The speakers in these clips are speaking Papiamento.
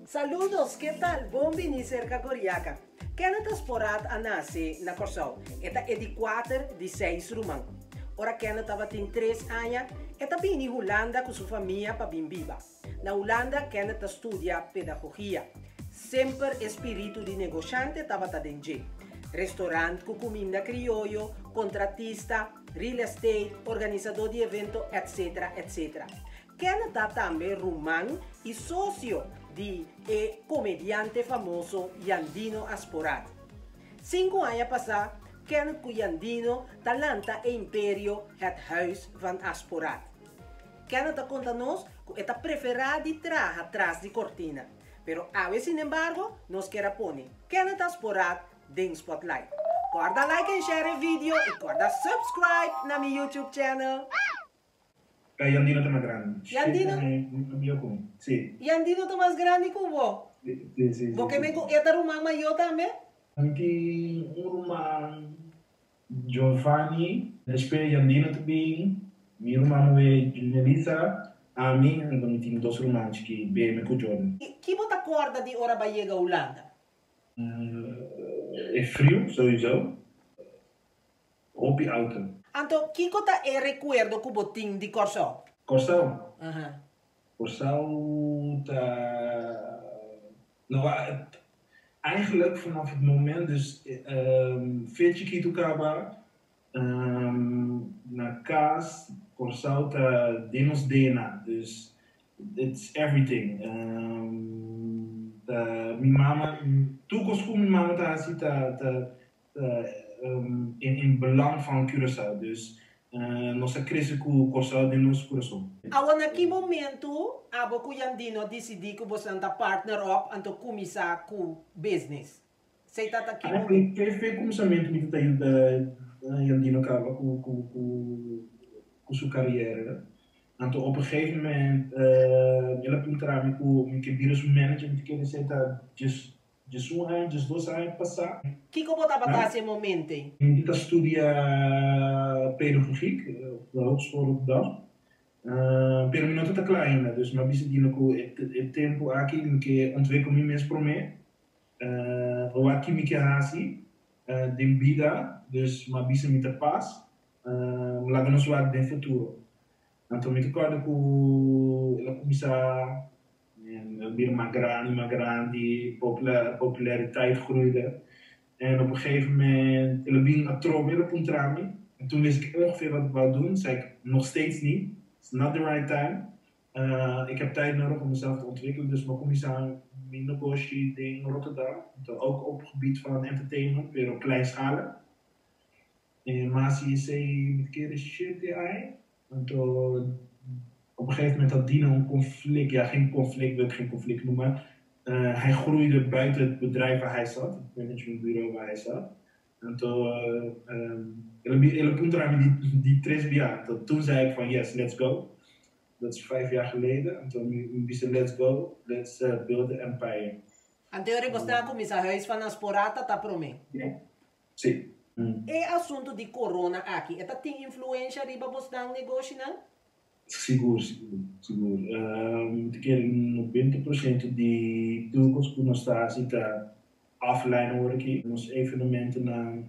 Saludos, ke tal? Bon bini serka Goriaka. Kenneth Asporaat a nase na Kòrsou. E ta e di kuater di seis ruman. Ora Kenneth tabatin tres aña, e ta bini Hulanda ku su famia pa bin biba. Na Hulanda, Kenneth ta studia pedagogia. Semper e spiritu di negoshante tabata den dje. Restorant ku kuminda krioyo, kontratista, real estate, organisadó di evento, etc. Etc. Kenneth ta tambe ruman i sosio di e komediante famoso Jandino Asporaat. Sinku aña pasá, Kenneth ku Jandino ta lanta e imperio Het Huis van Asporaat. Kenneth ta konta nos ku e ta preferá di traha tras di kortina, pero awe sinembargo nos kier a pone Kenneth Asporaat den spotlight. Kòrda like en share e video i kòrda subscribe na mi YouTube channel! Jandino ta mas grandi. Jandino? Si. Jandino ta mas grandi ku bo? Si, si. Bo ke men ku e ta ruman mayó tambe? Mi tin un ruman Giovanni, despues Jandino ta bin, mi ruman muhé Melissa, ami, anto mi tin dos ruman chikí, Beme ku Jordan. Ki bo ta kòrda di ora bo a yega Hulanda? E friu, souiso. Hopi auto. Anto, kiko ta e rekuerdo ku bo tin di Kòrsou? Kòrsou? Kòrsou ta, no, eigenlijk vanaf het moment dus fe chikitu kaba na kas, Kòrsou ta den nos DNA, dus it's everything. Ta mi mama, tur kos ku mi mama ta hasi ta ta in belang van Curaçao. Dus nos a crece cu Corsou den nos curason. Awor na ki momento abo cu Jandino a dicidi cu bosan ta partner op anto cuminsa cu business? Esey ta ta ki momento? Fe fe cuminsamento mi ta ta yuda Jandino caba cu cu cu su carriera. Anto op een gegeven moment el a puntra mi cu mi ke bira su manager mi ta kere esey ta just 11 aña, 12 aña pasá. Kiko bo tabata hasi e momento ei? Mi ta studia pedagogiek op de Hogeschool Rotterdam. Pero mi no ta ta kla ainda, dus mi a bisa dino ku e tempu aki mi ke ontwikkel mi mes promé. Wak ki mi ke hasi den bida, dus mi a bisa mi ta pas. Laga nos wak den futuro. Anto mi ta kòrda ku el a kuminsá. En bira mas grandi, mas grandi, populariteit groeide. En op een gegeven moment, el a bin atrobe, el a puntra mi. En toen wist ik ongeveer wat ik wou doen, zei ik, nog steeds niet, it's not the right time. Ik heb tijd nodig om mezelf te ontwikkelen, dus mi a cuminsa mi negoshi den Rotterdam, ook op gebied van entertainment, pero kleinschalig. En mi a haci esey, mi ta kere shete aña. Anto op een gegeven moment had Dino een conflict, ja geen conflict, wil ik geen conflict noemen. Hij groeide buiten het bedrijf waar hij zat, het managementbureau waar hij zat. Anto el a puntra mi di di tres bia. Anto toen zei ik van yes, let's go. Dat is 5 jaar geleden. Anto mi bisa let's go, let's build the empire. Anto e ora bo a kuminsá Huis van Asporaat ta promé? Si. E asuntu di corona aki, e ta tin influensha riba bosnan negoshinan? Sigur, sigur, sigur. Mi ta kere 90% di tur kos ku nos ta hasi ta offline awor aki. Nos evenementonan,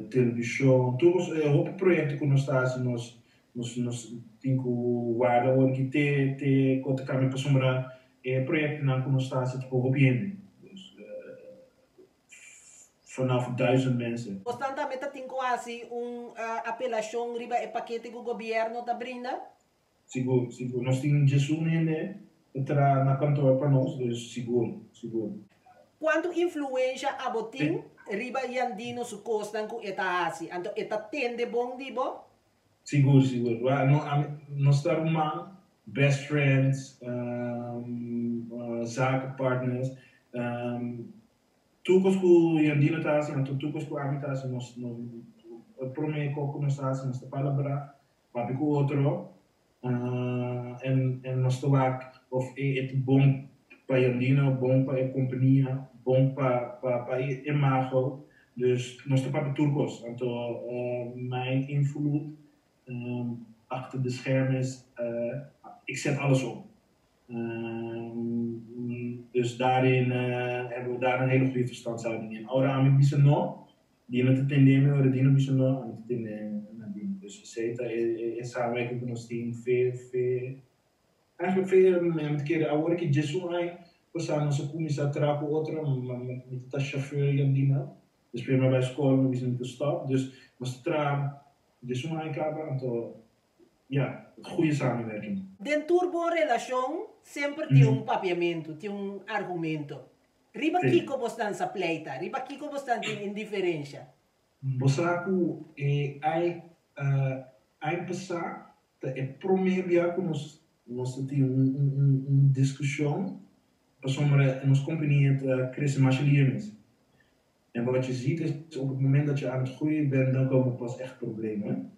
televishon, tur kos, hopi proyekto ku nos ta hasi nos nos nos tin ku warda awor aki te te ku ta kambia pasobra e proyektonan ku nos ta hasi ta ku hopi hende. Dus vanaf 1000 mensen. Bosnan tambe ta tin ku hasi un apelashon riba e pakete ku gobièrnu ta brinda? Sigur, sigur. Nos tin 11 hende ta traha na kantoor pa nos, dus sigur, sigur. Kuantu influensha abo tin riba Jandino su kosnan ku e ta hasi? Anto e ta tende bon di bo? Sigur, sigur. Wa, no, ami, nos ta ruman, best friends, zakenpartners. Tur kos ku Jandino ta hasi, anto tur kos ku ami ta hasi, nos, nos, e promé kos ku nos ta hasi, nos ta palabrá, papia ku otro, en, en nos ta wak of e, e ta bon pa Jandino, bon pa e kompania, bon pa, pa, pa e imago. Dus nos ta papia tur kos. Anto mijn invloed achter de schermen is, ik zet alles op. Dus daarin hebben we daar een hele goede verstandshouding in. Ora ami bisa no, Dino ta tende mi, ora Dino bisa no, ami ta tende na Dino. Dus esei ta e samenwerking ku nos tin fe fe eigenlijk fe mi ta kere awor ki djesun aña pasá nos a kuminsá traha ku otro, mi ta ta shofèr di Dino, despues mi a bai skol mi bisa mi ta stòp, dus nos ta traha djesun aña kaba anto ja, goede samenwerking. Den tur bon relashon semper tin un papiamentu, tin un argumento. Riba kiko bosnan sa pleita? Riba kiko bosnan tin indiferensha? Bo sa ku e ai aña pasá ta e promé bia ku nos nos ta tin un un un diskushon pasobra nos kompania ta krese masha lihe mes. En wat je ziet is op het moment dat je aan het groeien bent dan komen pas echt problemen.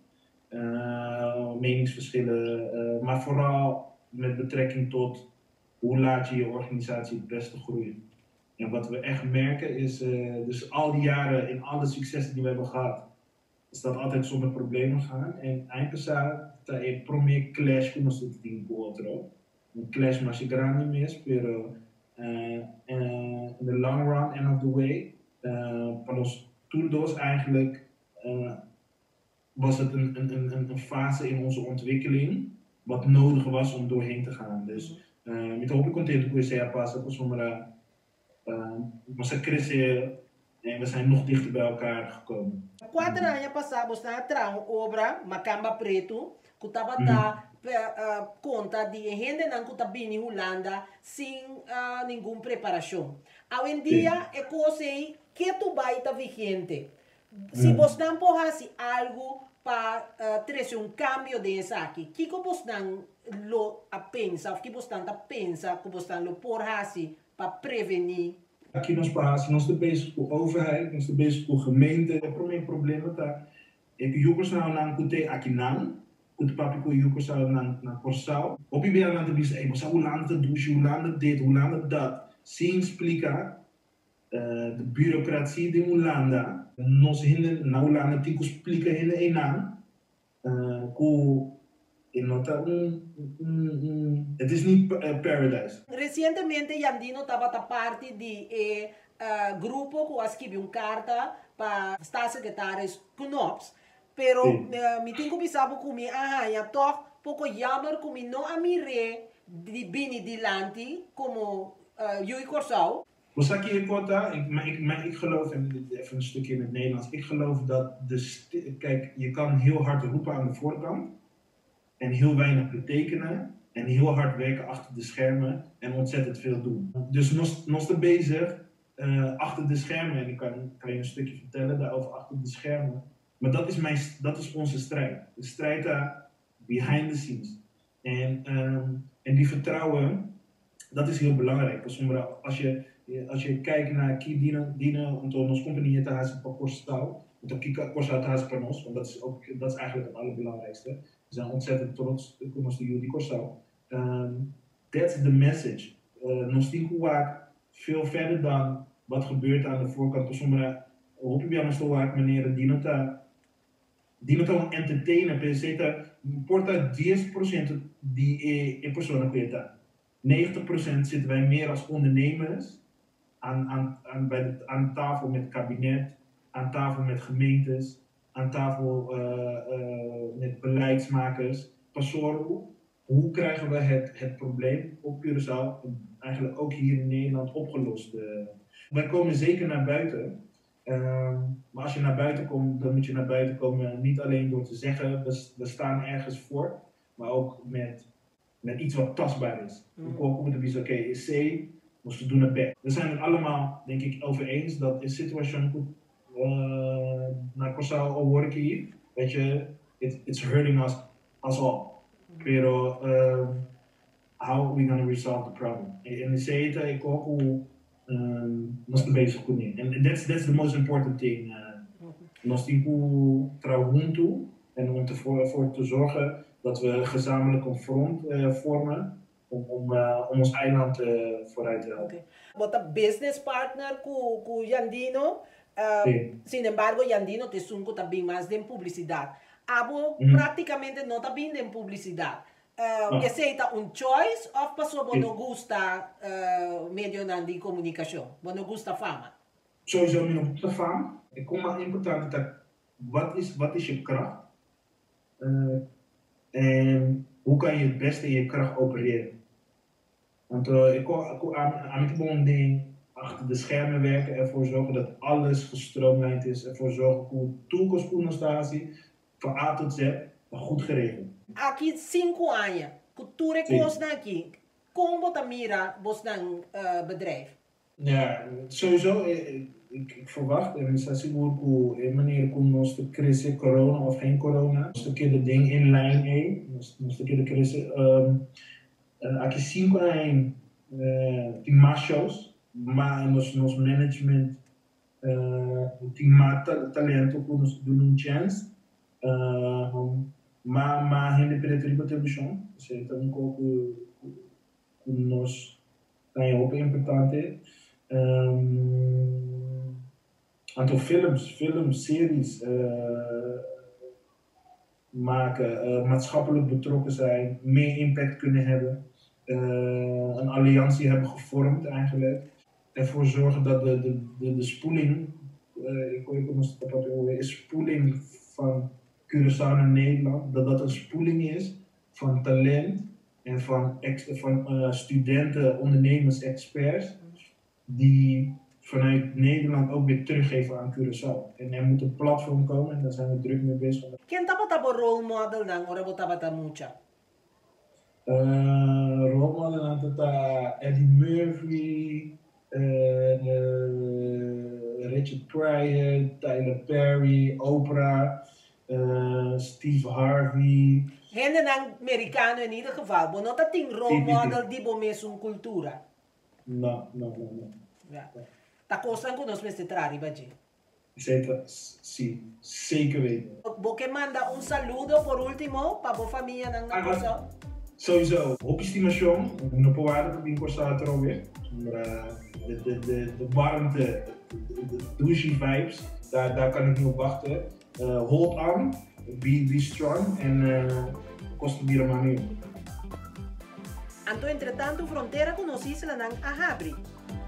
Meningsverschillen, maar vooral met betrekking tot hoe laat je je organisatie het beste groeien. En wat we echt merken is, dus al die jaren in alle successen die we hebben gehad, is dat altijd zonder problemen gaan. En aña pasá ta e promé clash ku nos ta tin ku otro. Un clash masha grandi mes, pero in the long run, end of the way, pa nos tur dos eigenlijk was het een, een, een, een fase in onze ontwikkeling wat nodig was om doorheen te gaan. Dus mi ta hopi contento cu esey a pasa pasobra nos a crece en we zijn nog dichter bij elkaar gekomen. Cuater aña pasa bosnan a traha un obra, Macamba Preto, cu tabata conta di e hendenan cu ta bini Hulanda sin ningun preparacion. Awendia e cos ey ketu bay ta vigente. Si bosnan por hasi algu pa trese un kambio den esaki, kiko bosnan lo a pensa òf ki bosnan ta pensa ku bosnan lo por hasi pa prevení? Aki nos por hasi, nos ta bezig ku overheid, nos ta bezig ku gemeente. E promé problema ta e ku yu Kòrsounan ku te akinan, ku ta papia ku yu Kòrsounan na Kòrsou. Hopi bia nan ta bisa, ey bo sa Hulanda ta dushi, Hulanda dit, Hulanda dat, sin splika De burocratie den Hulanda. Nos hende na Hulanda tin cu splica hende eynan cu e no ta un un het is niet paradise. Recientemente Jandino tabata parti di e grupo cu a skibi un carta pa Staatssecretaris Knops, pero mi tin cu bisa bo cu mi a haña toch poco jammer cu mi no a mir'é di bini dilanti como Yui Corsou. Bo sa ki e kota? Maar ik, maar ik geloof, en even een stukje in het Nederlands, ik geloof dat de, kijk, je kan heel hard roepen aan de voorkant en heel weinig betekenen en heel hard werken achter de schermen en ontzettend veel doen. Dus nos, nos ta bezig achter de schermen en ik kan, kan je een stukje vertellen daarover achter de schermen. Maar dat is, mijn, dat is onze strijd. De strijd daar behind the scenes. En, en die vertrouwen, dat is heel belangrijk. Pasobra als je, als je kijkt naar ki Dino, Dino anto nos compania ta hasi pa Kòrsou, anto ki Kòrsou ta hasi pa nos, want dat is ook, dat is eigenlijk het allerbelangrijkste. We zijn ontzettend trots ku nos ta yu di Kòrsou. That's the message. Nos tin ku wak veel verder dan wat gebeurt aan de voorkant. Pasobra hopi bia nos ta wak manera Dino ta Dino ta un entertainer, pero esei ta por ta dies por ciento di e e persona cu e ta. Negentig por cent zitten wij meer als ondernemers aan aan aan bij de aan tafel met kabinet, aan tafel met gemeentes, aan tafel met beleidsmakers. Pasobra hoe krijgen we het het probleem op Curaçao en eigenlijk ook hier in Nederland opgelost? Wij komen zeker naar buiten. Maar als je naar buiten komt, dan moet je naar buiten komen niet alleen door te zeggen, we, we staan ergens voor, maar ook met, met iets wat tastbaar is. Kom te oké, okay, C, moest doen het B. We zijn het allemaal, denk ik, over eens dat de situatie na Kòrsou awor hier, weet je, it's hurting us, us all. Pero how are we going to resolve the problem? En esei ta e kos ku nos ta bezig kuné. And that's the most important thing. Nos tin ku traha huntu en om ervoor te zorgen dat we gezamenlijk een front vormen om, om, om ons eiland vooruit te helpen. Okay. Bo ta business partner ku ku Jandino. Sin embargo, Jandino ta esun ku ta bin mas den publisidat. Abo práktikamente no ta bin den publisidat. Esei ta un choice òf pasobra bo no gusta medionan di komunikashon? Bo no gusta fama? Sowieso mi no gusta fama. E kon mas importante ta wat is wat is je kracht en hoe kan je het beste in je kracht opereren. Anto e ko ku ami ta bon den achter de schermen werken, ervoor zorgen dat alles gestroomlijnd is, ervoor zorgen ku tur kos ku nos ta hasi van A tot Z ta goed geregeld. Aki sinku aña ku tur e kosnan aki, kon bo ta mira bosnan bedrijf? Ja, sowieso ik verwacht en mi sa sigur ku e manera ku nos ta krese, corona of geen corona, nos ta keda den e lijn ei, nos ta keda krese. Aki sinku aña tin mas shows, mas nos management tin mas talento ku nos ta duna un chèns, mas hende pretu riba televishon, esei ta un kos ku nos ta hopi importante. Anto films, films, series maken, maatschappelijk betrokken zijn, meer impact kunnen hebben, een alliantie hebben gevormd eigenlijk. Ervoor zorgen dat de, de, de, de spoeling, ik weet niet of dat is spoeling van Curaçao naar Nederland, dat dat een spoeling is van talent en van, van studenten, ondernemers, experts, die vanuit Nederland ook weer teruggeven aan Curaçao. En er moet een platform komen en daar zijn we druk mee bezig. Ken tabata bo role model nan ora bo tabata mucha? Role model nan ta Eddie Murphy, Richard Pryor, Tyler Perry, Oprah, Steve Harvey. Hendenan merikano in ieder geval. Bo no tatin role model di bo mesun kultura? No, no, no, no. Ja. Ta kosnan ku nos mester traha riba dje. Esei si, zeker weten. Bo ke manda un saludo por último pa bo famianan na Kòrsou? Sowieso, hopi stimashon. No por warda pa bin Kòrsou atrobe. De, de, de, de warmte, de, de douche vibes, daar, daar kan ik niet op wachten. Hold on, be strong en kos ta bira mas mihó. Anto entretantu frontera ku nos islanan a habri.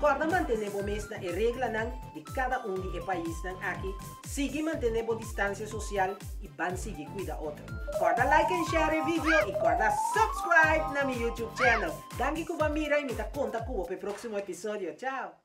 Kòrda mantené bo mes na e reglanan di kada un di e paisnan aki, sigui mantené bo distansia sosial i ban sigui kuida otro. Kòrda like en share e video i kòrda subscribe na mi YouTube channel. Danki ku bo a mira i mi ta konta ku bo pa e próksimo episodio. Chao!